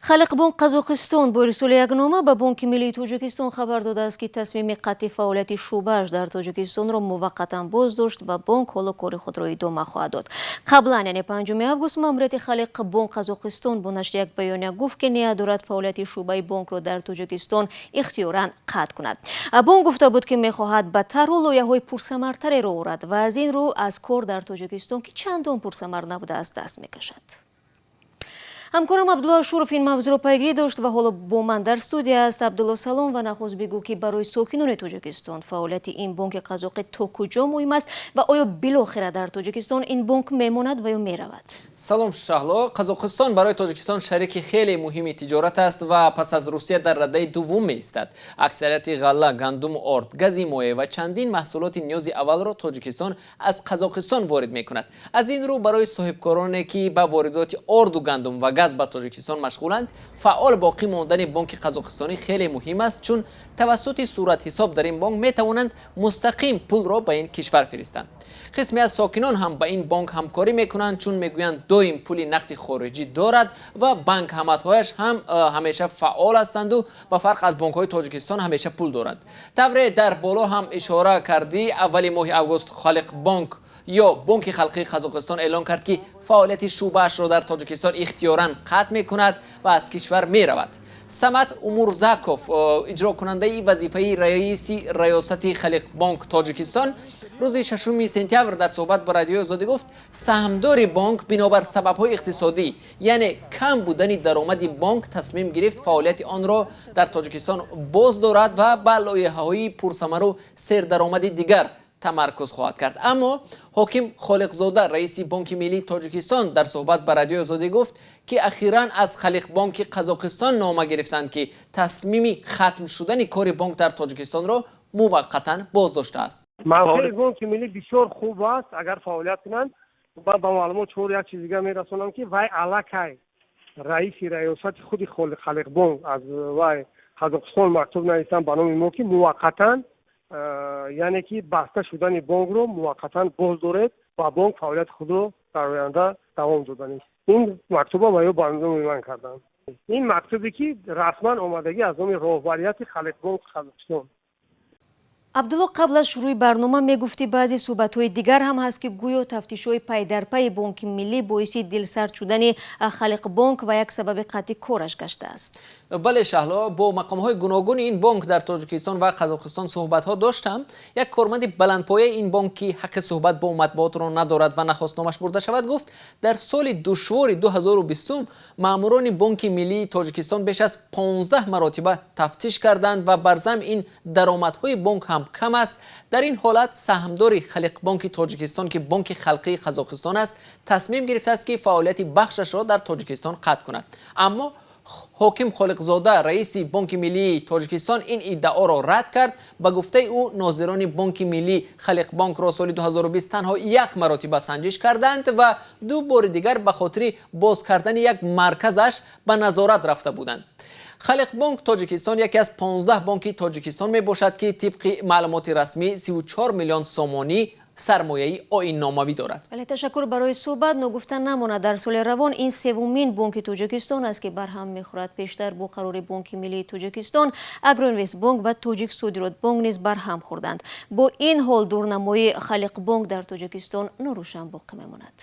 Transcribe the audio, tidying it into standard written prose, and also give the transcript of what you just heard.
Халиқбонк Қазоқистон бо ирсоли як нома ба Бонки Миллии Тоҷикистон хабар додааст, ки тасмими қатъи фаъолияти шӯъбааш дар Тоҷикистонро муваққатан боздошт ва бонк ҳоло кори худро идома хоҳад дод. Қаблан, яъне 5 август, маъмурияти Халиқбонк Қазоқистон бо нашри як баёния гуфт, ки ният дорад фаъолияти шӯъбаи бонкро дар Тоҷикистон ихтиёран қатъ кунад. Бонк гуфта буд, ки мехоҳад ба тарҳу лоиҳаҳои пурсамартареро орад ва аз ин рӯ аз кор дар Тоҷикистон, ки чандон пурсамар набудааст, даст мекашад. Ҳамкорам Абдулло Ашуров ин мавзӯъро пайгирӣ дошт ва ҳоло бо ман дар студия аст. Абдулло, салом, ва нахуст бигӯ, ки барои сокинони Тоҷикистон фаъолияти ин бонки қазоқӣ то куҷо муҳим аст ва оё билохира дар Тоҷикистон ин бонк мемонад ва ё меравад? Салом, Шаҳло. Қазоқистон барои Тоҷикистон шарики хеле муҳими тиҷорат аст ва пас аз Русия дар радаи дуввум меистад. Аксарияти ғалла, гандуму орд, гази моеъ ва чандин маҳсулоти ниёзи аввалро Тоҷикистон аз Қазоқистон ворид мекунад. Аз ин рӯ барои соҳибкороне, ки ба воридоти орду гандум ва газ ба Тоҷикистон машғуланд, фаъол боқӣ мондани бонки қазоқистонӣ хеле муҳим аст, чун тавассути суратҳисоб дар ин бонк метавонанд мустақим пулро ба ин кишвар фиристанд. Қисме аз сокинон ҳам ба ин бонк ҳамкорӣ мекунанд, чун мегӯянд, доим пули нақди хориҷӣ дорад ва банкоматҳояш ҳам ҳамеша фаъол ҳастанду ба фарқ аз бонкҳои Тоҷикистон ҳамеша пул доранд. Тавре дар боло ҳам ишора кардӣ, аввали моҳи август Халиқ Бонк ё Бонки Халқии Қазоқистон эълон кард, ки фаъолияти шӯъбаашро дар Тоҷикистон ихтиёран қатъ мекунад ва аз кишвар меравад. Самад Умурзаков, иҷрокунандаи вазифаи раиси раёсати Халиқбонк Тоҷикистон, рӯзи 6 сентябр дар суҳбат ба Радиои Озодӣ гуфт, саҳмдори бонк бинобар сабабҳои иқтисодӣ, яъне кам будани даромади бонк, тасмим гирифт фаъолияти онро дар Тоҷикистон боз дорад ва ба лоиҳаҳои пурсамару сердаромади дигар тамаркуз хоҳад кард. Аммо Ҳоким Холиқзода, раиси Бонки Миллии Тоҷикистон, дар суҳбат ба Радиои Озодӣ гуфт, ки ахиран аз Халиқбонки Қазоқистон нома гирифтанд, ки тасмими хатм шудани кори бонк дар Тоҷикистонро муваққатан боздоштааст. Мавқеи Бонки Миллӣ бисёр хуб аст, агар фаъолият кунанд. Ман ба маълумот шуморо як чиз дига мерасонам, ки вай аллакай раиси раёсати худи Халиқбонк аз вай Қазоқистон мактуб нависанд ба номи мо, ки муваққатан, яъне ки баста шудани бонкро муваққатан боз доред ва бонк фаъолияти худро дар оянда давом доданист. Ин мактуба ва ё ба номи ман карданд. Ин мактубе, ки расман омадагӣ аз номи роҳбарияти Халиқбонк Қазоқистон. Абдулло, қабл аз шурӯи барнома мегуфтӣ, баъзе суҳбатҳои дигар ҳам ҳаст, ки гӯё тафтишҳои пайдарпайи Бонки Миллӣ боиси дилсард шудани Халиқбонк ва як сабаби қатъи кораш гаштааст. Бале, Шаҳло, бо мақомҳои гуногуни ин бонк дар Тоҷикистон ва Қазоқистон суҳбатҳо доштам. Як корманди баландпояи ин бонк, ки ҳаққи суҳбат бо матбуотро надорад ва нахост номаш бурда шавад, гуфт, дар соли душвори 2020 маъмурони Бонки Миллии Тоҷикистон беш аз 15 маротиба тафтиш карданд ва бар зам ин даромадҳои бонк ҳам кам аст. Дар ин ҳолат саҳмдори Халиқбонки Тоҷикистон, ки Бонки Халқии Қазоқистон аст, тасмим гирифтааст, ки фаъолияти бахшашро дар Тоҷикистон қатъ кунад. Аммо Ҳоким Холиқзода, раиси Бонки Миллии Тоҷикистон, ин иддаоро рад кард. Ба гуфтаи ӯ, нозирони Бонки Миллӣ Халиқбонкро соли 2020 танҳо як маротиба санҷиш карданд ва ду бори дигар ба хотири боз кардани як марказаш ба назорат рафта буданд. Халиқбонк Тоҷикистон яке аз 15 бонки Тоҷикистон мебошад, ки тибқи маълумоти расмӣ 34 миллион сомонӣ сармояи оинномавӣ дорад. Бале, ташаккур барои суҳбат. Ногуфта намонад, дар соли равон ин севумин бонки Тоҷикистон аст, ки барҳам мехӯрад. Пештар бо қарори Бонки Миллии Тоҷикистон Агроинвестбонк ва Тоҷик Содиротбонк низ барҳам хӯрданд. Бо ин ҳол дурнамои Халиқбонк дар Тоҷикистон норӯшан боқӣ мемонад.